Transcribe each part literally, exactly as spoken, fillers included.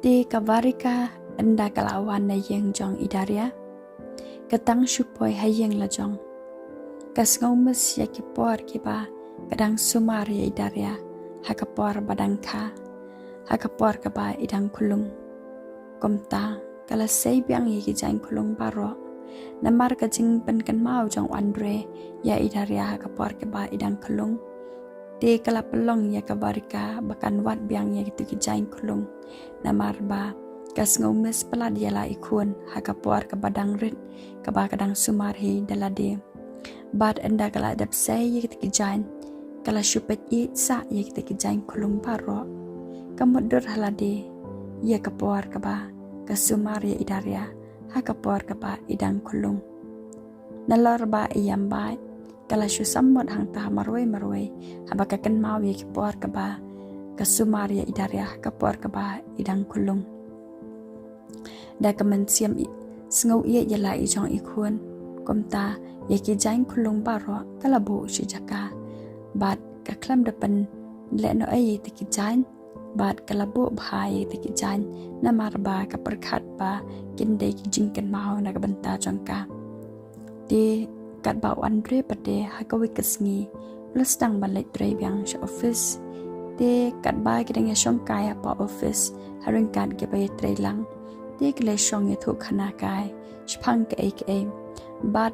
Te ka Varika ynda ka la wan na ïing jong i Daria, ka tang shu poi ha ïing la jong. Ka sngewmiss ïa ki por kiba ka dang sumar ïa i Daria ha ka por ba dang kha, ha ka por kaba i dang khulung. Kumta ka la sei biang ïa ki jaiñ khulung baroh. Namar ka jingpynkynmaw jong u Andre ïa i Daria ha ka por kaba i dang khulung, te ka la pynlong ïa ka Varika ba kan wad biang ïa kito ki jaiñ khulung. Namar ba ka sngewmiss palat ïa la i khun ha ka por kaba dang rit, kaba ka dang sumar hi da lade. Bad ynda ka la dep sei ïa kito ki jaiñ, ka la shu peit ïeit sah ïa kito ki jaiñ khulung baroh. Ka mutdur ha lade ïa ka por kaba ka sumar ïa i Daria ha ka por kaba i dang khulung. Nalor ba i ïam bad ka la shu sammut hangta marwei marwei haba ka kynmaw ïa ki por kaba ka sumar ïa i Daria ha ka por kaba i dang khulung. Da ka mynsiem i sngew ïeit ïa la i jong i khun, kumta ïa ki jaiñ khulung baroh ka la buh shi jaka. Bad ka khlem da pynlehnohei ïa kito ki jaiñ, bad ka la buh bha ïa kito ki jaiñ, namar ba ka pyrkhat ba kin dei ki jingkynmaw na ka bynta jong ka. Te katba u Andre pat de ha kawei ka sngi u la sdang ban leit trei biang sha office. Te katba ki dang ïashong kai hapoh office, ha ryngkat kiba ïatrei lang, te ki la shong ïathuh khana kai shaphang kaei kaei. Bad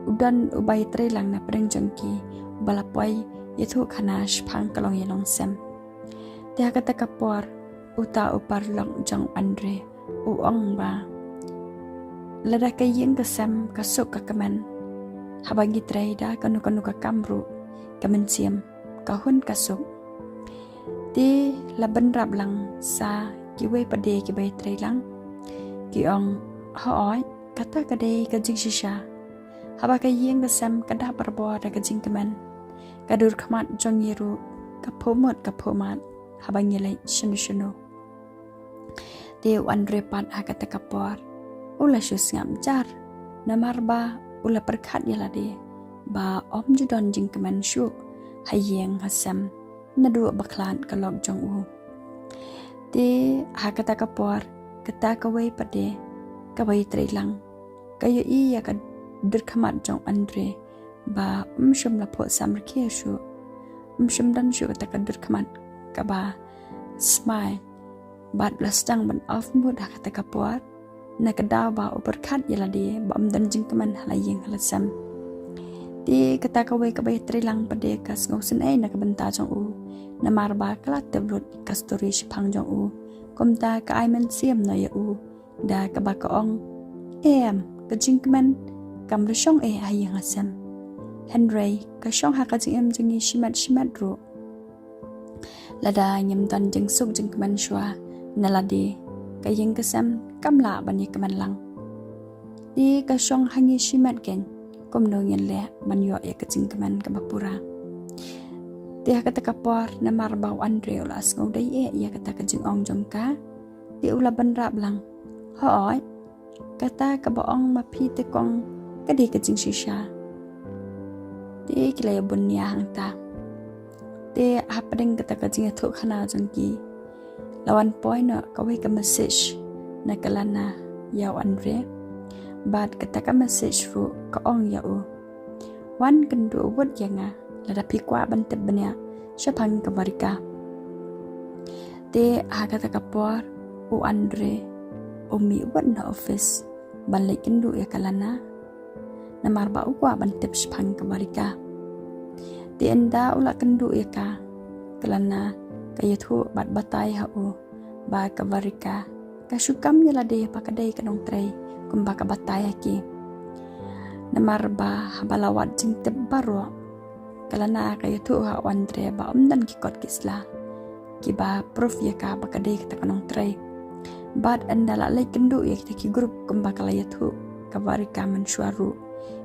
u don uba ïatrei lang na pdeng jong ki, uba la poi ïathuh khana shaphang ka longïing longsem. Te ha kata ka por, uta u paralok jong u Andre u ong ba, lada ka ïing ka sem ka suk ka kmen, haba ngi trei da kano kano ka kam ruh, ka mynsiem ka hun ka suk. Te la bynrap lang sa kiwei pat de kiba ïatrei lang, ki ong, hooid, kata ka dei ka jingshisha. Haba ka ïing ka sem ka dap barabor da ka jingkmen, ka dur khmat jong ngi ruh ka phuh mut ka phuh mad haba ngi leit shano shano. Te u Andre pat ha kata ka por u la shu sngap jar, namar ba u la pyrkhat ïa lade ba ym ju don jingkmen shuh ha ïing ha sem naduh ba khlad ka lok jong u. Te ha kata ka por, kata kawei pat de kaba ïatrei lang ka ïohi ïa ka dur khmat jong u Andre ba um shym la phuh sam rkhie shuh, um shym don shuh kata ka dur khmat kaba smile. Bad u la sdang ban off mut ha kata ka por, na ka daw ba u pyrkhat ïa lade ba um don jingkmen ha la ïing ha la sem. Te kata kawei kaba ïatrei lang pat de ka sngewsynei na ka bynta jong u, namar ba ka la tip lut ka story shaphang jong u, kumta ka ai mynsiem noh ïa u da kaba ka ong, em, ka jingkmen kam da shong eh ha ïing ha sem, hynrei ka shong ha ka jingim jong ngi shimet shimet ruh. Lada ngim don jingsuk jingkmen shuwa na lade, ka ïing ka sem kam lah ban ïakmen lang. Te ka shong ha ngi shimet kein, kumno ngin leh ban ïoh ïa ka jingkmen kaba pura? Te ha kata ka por, namar ba u Andre u la sngewdei eh ïa kata ka jingong jong ka, te u la bynrap lang, hooid, kata kaba ong ma phi te kong ka dei ka jingshisha. Te ki la ïa bun nia hangta. Te hapdeng kata ka jingïathuh khana jong ki, la wan poi noh kawei ka message na ka Lana ïa u Andre. Bad kata ka message ruh ka ong ïa u, wan kynduh wut ïa nga lada phi kwah ban tip bniah shaphang ka Varika. Te ha kata ka por u Andre u mih wut na office ban leit kynduh ïa ka Lana, namar ba u kwah ban tip shaphang ka Varika. Te ynda u la kynduh ïa ka, ka Lana ka ïathuh bad batai ha u ba ka Varika ka shu kam ïa lade ba ka dei ka nongtrei kumba ka batai ha ki. Namar ba haba la wad jingtip baroh, ka Lana ka ïathuh ha u Andre ba ym don ki kot ki sla kiba proof ïa ka ba ka dei kata ka nongtrei. Bad ynda la leit kynduh ïa kita ki group kumba ka la ïathuh ka Varika mynshuwa ruh,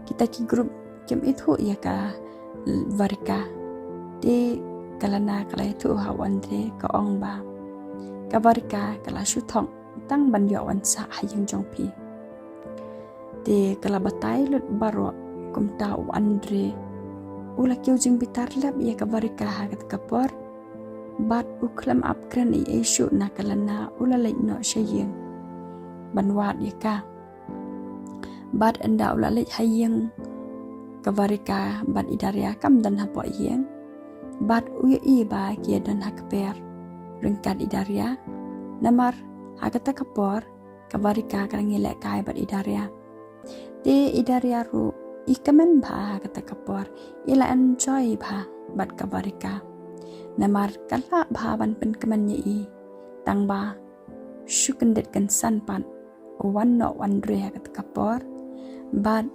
kita ki group kim ithuh ïa ka Varika. Te ka Lana ka la ïathuh ha u Andre, ka ong ba ka Varika ka la shu thok tang ban ïoh wan sah ha ïing jong phi. Te ka la batai lut baroh. Kumta u Andre u la kiew jingbitar lem ïa ka Varika ha kata ka por. Bad u khlem ap kren ei ei shuh na ka Lana, u la leit noh sha ïing ban wad ïa ka. Bad ynda u la leit ha ïing, ka Varika bad i Daria kam don hapoh ïing. Bad u ïohi ba ki ïa don ha kper ryngkat i Daria. Namar ha kata ka por ka Varika ka dang ïalehkai bad i Daria. Te i Daria ruh i kmen bha ha kata ka por, i la enjoy bha bad ka Varika. Namar ka lah bha ban pynkmen ïa i, tang ba shu kyndit kynsan pat u wan noh u Andre ha kata ka por. Bad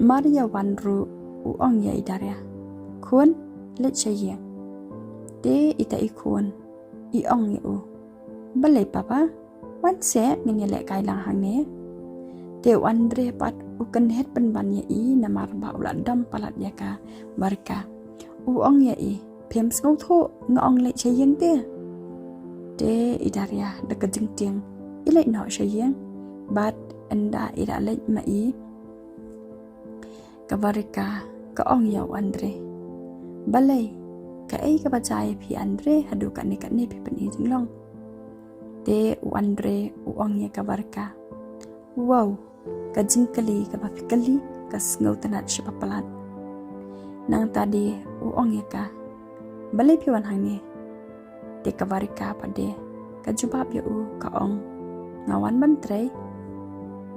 mar ïa wan ruh u ong ïa i Daria, "Khun, leit sha ïing." Te ita i khun i ong ïa u, "Balei papa? Wan seh, ngin ïalehkai lang hangne." Te u Andre pat u kynhit pynban ïa i namar ba u la dom palat ïa ka Varika. U ong ïa i, "Phim sngewthuh nga ong leit sha ïing te?" Te i Daria da ka jingtieng i leit noh sha ïing. Bad ynda i la leit ma i, ka Varika ka ong ïa u Andre, "Balei? Kaei kaba jia ïa phi Andre, haduh katne katne phi pyni jinglong?" Te u Andre u ong ïa ka Varika, "Wow, ka jingkylli kaba phi kylli ka sngewtynnat shibun palat." Nangta de u ong ïa ka, "Balei phi wan hangne?" Te ka Varika pat de ka jubab ïa u ka ong, "Nga wan ban trei."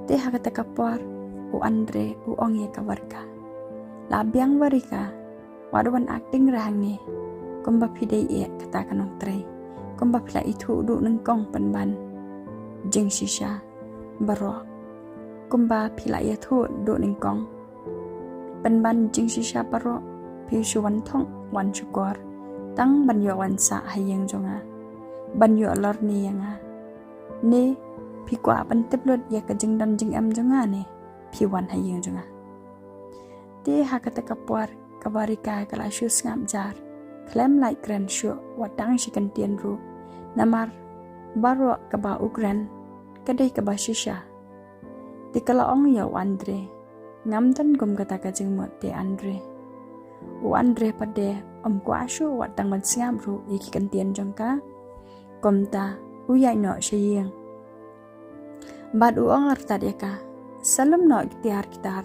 Te ha kata ka por u Andre u ong ïa ka Varika, "La biang Varika, wat wan acting re hangne. Kumba phi dei eh kata ka nongtrei, kumba phi la ithuh duh nyngkong pynban jingshisha baroh. Kumba phi la ithuh duh nyngkong pynban jingshisha baroh, phi shu wan thok wan shukor tang ban ïoh wan sah ha ïing jong nga, ban ïoh lorni ïa nga. Ne phi kwah ban tip lut ïa ka jingdon jingem jong nga ne phi wan ha ïing jong nga?" Te ha kata ka por ka Varika ka la shu sngap jar, khlem lait kren shuh wat tang shi kyntien ruh. Namar baroh kaba u kren ka dei kaba shisha. Te ka la ong ïa u Andre, "Ngam don kum kata ka jingmut te Andre." U Andre pat de um kwah shuh wat tang ban sngap ruh ïa ki kyntien jong ka. Kumta u ïaid noh sha ïing. Bad u ong artat ïa ka, "Sa lum noh ki tiar ki tar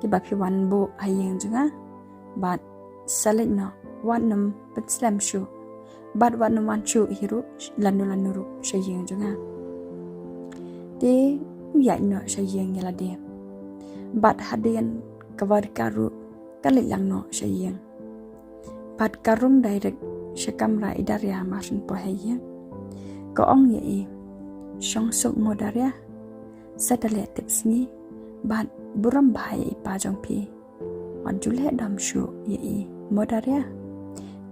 kiba phi wan buh ha ïing jong nga. Bad sa leit noh, wat nym pynslem shuh. Bad wat nym wan shuh hi ruh lano lano ruh sha ïing jong nga." Te u ïaid noh sha ïing ïa lade. Bad hadien ka Varika ruh ka leit lang noh sha ïing. Bad ka rung direct sha kamra i Daria mar shen poi ha ïing. Ka ong ïa i, "Shong suk mo Daria, sa da leh tip sngi, bad burom bha ïa i pa jong phi. Wat ju leh dom shuh ïa i mo Daria."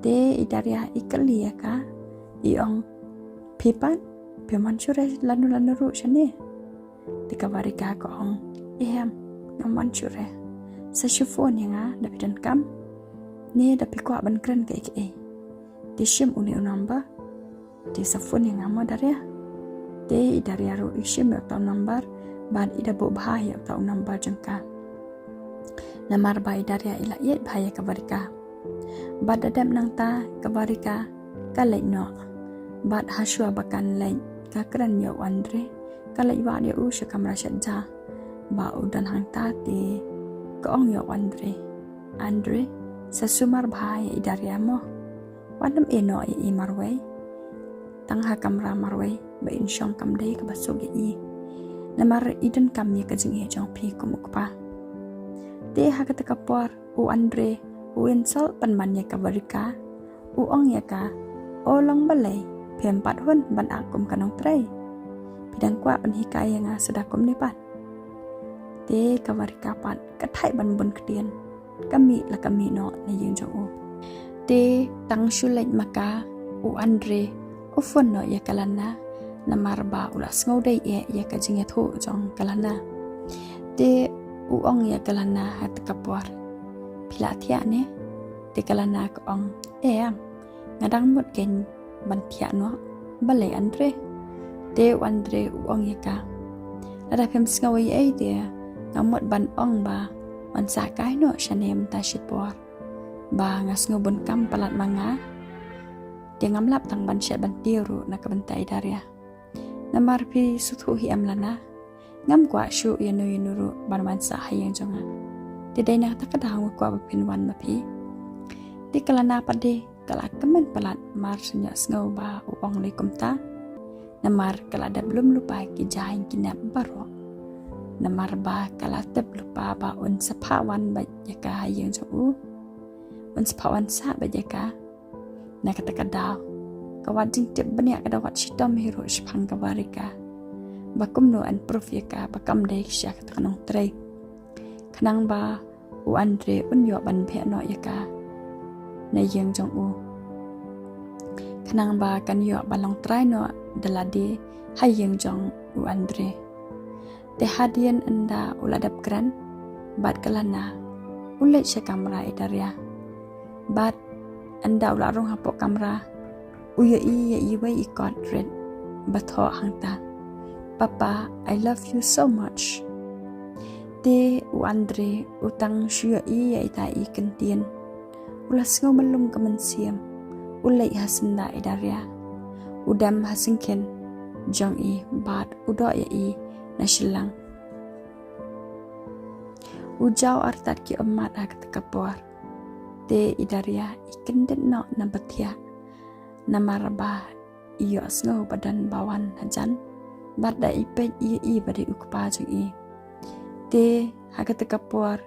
Te i Daria i kylli ïa ka, i ong, "Phi pat, phim wan shuh re lano lano ruh shane?" Te ka Varika ka ong, "Em, ngam wan shuh re. Sa shu phone ïa nga da phi donkam, ne da phi kwah ban kren kaei kaei. Te shim une u number, te sa phone ïa nga mo Daria." Te i Daria ruh i shim ïa uta u number bad i da buh bha ïa uta u number jong ka. Namar ba i Daria i la ïeit bha ïa ka Varika. Bad da dep nangta ka Varika ka leit noh. Bad hashwa ba kan leit ka kren ïa u Andre, ka leit wad ïa u sha kamra shet ja ba u don hangta. Te ka ong ïa u Andre, "Andre, sa sumar bha ïa i Daria mo. Wat nym ïeh noh ïa i marwei. Tang ha kamra marwei ba in shong kam dei kaba suk ïa i. Namar i donkam ïa ka jingïeit jong phi kum u kpa." Te ha kata ka por u Andre u insult pynban ïa ka Varika. U ong ïa ka, "O long balei phim pat hun ban act kum ka nongtrei? Phi dang kwah pynhikai ïa nga sa da kumne pat?" Te ka Varika pat ka thait ban bun ktien, ka mih la ka mih noh na ïing jong u. Te tang shu leit ma ka, u Andre u phone noh ïa ka Lana, namar ba u la sngewdei eh ïa ka jingïathuh jong ka Lana. Te u ong ïa ka Lana ha kata ka por, "Phi la thiah ne?" Te ka Lana ka ong, "Em, nga dang mut keiñ ban thiah noh. Balei Andre?" Te u Andre u ong ïa ka, "Lada phim sngew ei ei te nga mut ban ong ba wan sah kai noh shane mynta shipor, ba nga sngew bun kam palat ma nga." Te ngam lap tang ban shet ban tiew ruh na ka bynta i Daria. Namar phi sngewthuh hi em Lana, ngam kwah shuh ïano ïano ruh ban wan sah ha ïing jong nga. Te dei na kata ka daw nga kwah ba phin wan ma phi. Te ka Lana pat de ka la kmen palat mar shu ïohsngew ba u ong lei kumta. Namar ka la dep lum lypa ki jaiñ ki nep baroh. Namar ba ka la tip lypa ba un sa phah wan beit ïa ka ha ïing jong u. Un sa phah wan sah beit ïa ka. Na kata ka daw ka wad jingtip bniah, ka da wad shitom hi ruh shaphang ka Varika ba kumno yn proof ïa ka ba kam dei sha kata ka nongtrei. Khnang ba u Andre un ïoh ban beh noh ïa ka na ïing jong u. Khnang ba kan ïoh ban long trai noh da lade ha ïing jong u Andre. Te hadien ynda u la dep kren bad ka Lana, u leit sha kamra i Daria. Bad ynda u la rung hapoh kamra, u ïohi ïa iwei i kot rit ba thoh hangta: "Papa, I love you so much." Te u Andre u tang shu ïohi ïa ita i kyntien. U la sngew myllung ka mynsiem. U leit ha syndah i Daria. U dem ha syngkien jong i bad u doh ïa i na shiliang. U jaw artat ki ummat ha kata ka por. Te i Daria i kyndit noh na bathiah. Namar ba i ïohsngew ba don ba wan hajan bad da i peit i ïohi ba dei u kpa jong i. Te ha kata ka por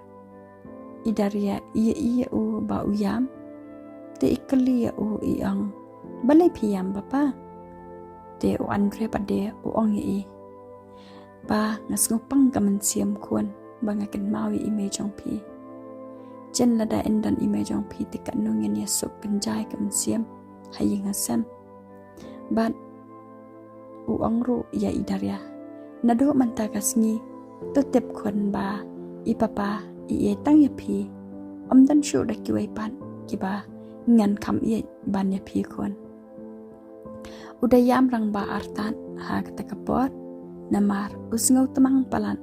i Daria i ïohi ïa u ba u ïam. Te i kylli ïa u i ong, "Balei phi ïam, papa?" Te u Andre pat de u ong ïa i, "Pa, nga sngewpang ka mynsiem khun ba nga kynmaw ïa i mei jong phi. Jen lada ym don i mei jong phi te katno ngin ïa suk kynjai ka mynsiem ha ïing ha sem." Bad u ong ruh ïa i Daria, "Naduh mynta ka sngi to tip khun ba i papa i ïeit tang ïa phi. Ym don shuh da kiwei pat kiba ngan kham ïeit ban ïa phi khun." U da ïam rangbah artat ha kata ka por, namar u sngew tymmen palat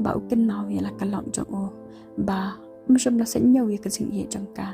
ba u kynmaw ïa la ka lok jong u ba um shym la sngewthuh ïa ka jingïeit jong ka.